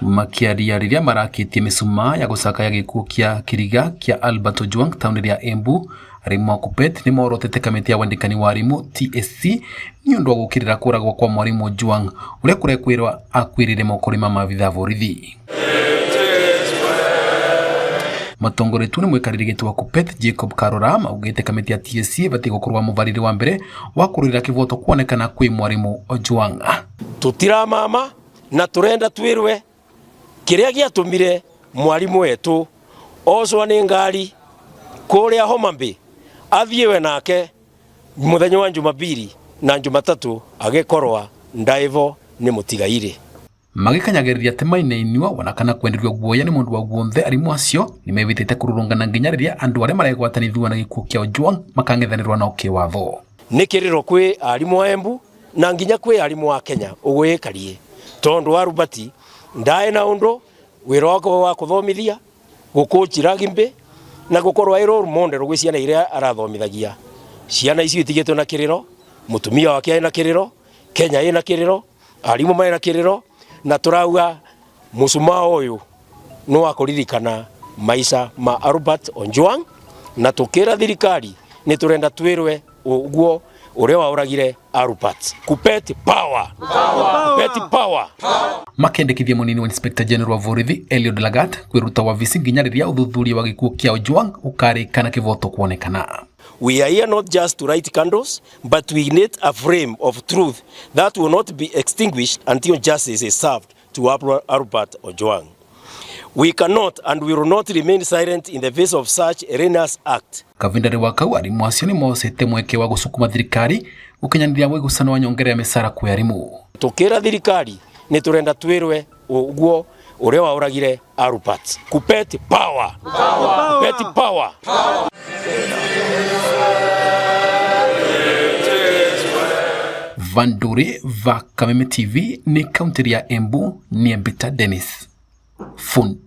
Makĩaria rĩrĩa marakĩtie mĩcumaa ya gũcakaya gĩkuũ kĩa kĩriga kĩa Albert Ojwang taũni rĩa Embu, arimũ a Kuppet nĩ morotete kamĩtĩ ya wandĩkani wa arimũ TSC nĩ ũndũ wa gũkĩrĩra kũragwo kwa mwarimũ Ojwang ũrĩa kũrekwĩrwo akuĩrĩire moko-inĩ ma maabitha a borithi. Matongoretio nĩ mũikarĩri gĩtĩ wa Kuppet Jacob Karora maugĩte kamĩtĩ ya TSC ĩbatiĩ gũkorwo mũbarĩri wa mbere wa kũrũĩrĩra kĩboto kuonekana kwĩ mwarimũ Ojwang. Tũtiramama na turenda twirwe kiria giatumire mwarimu wetu ocwa ni ngari kuria Homa Bay athiĩwe nake muthenya wa Jumapili na Jumatatu agikorwa ndaivo ni mutigaire. Magĩkanyagĩrĩria atĩ mainainio ona kana kwenderio guoya nĩ mũndũ wa guothe arimũ acio nĩmevĩtĩte kũrũrũngana nginya rĩrĩa andũ arĩa maregwatanithio na gĩkuũ kĩa Ojwang makang'ethanĩrwo nao kĩwatho. Nĩ kĩrĩro kwĩ arimũ a Embu na nginya kwĩ arimũ a Kenya ũgwĩkarie tondu Albert ndaĩ na undu wĩra wakwa wa kuthomithia gukuchi rugby na gukorwo ai role model gwĩ ciana iria arathomithagia. Ciana icio itigĩtwo na kĩrĩro, mũtumia wake ena kĩrĩro, Kenya ĩna kĩrĩro, arimũ mena kĩrĩro, na tũrauga mũcumaa ũyũ nĩ wa kũririkana maica ma Albert Ojwang, na tũkĩra thirikari nĩ tũrenda twĩrwe ũguo ũrĩa waũragire Albert. Kuppet power. Kuppet power. Makendekithia munini wa Inspector General wa borithi Eliud Lagat kwiruta wabici nginya riria uthuthuria wa gikuo kia Ojwang ukarikana kivoto kuonekana. We are here not just to light candles, but we need a frame of truth that will not be extinguished until justice is served to Albert Ojwang. We cannot and we will not remain silent in the face of such a heinous act. Kavinda wa kau arimu acio ni mocete mweke wa gusukuma thirikari gukinyaniria wigucano wa nyongera ya micara kwi arimu. Tukira thirikari ni turenda twirwe uguo uria wauragire Albert. Kuppet power. Kuppet power. Vanduri va Kameme TV ni kaunti ya Embu ni Mbita Dennis Funduri.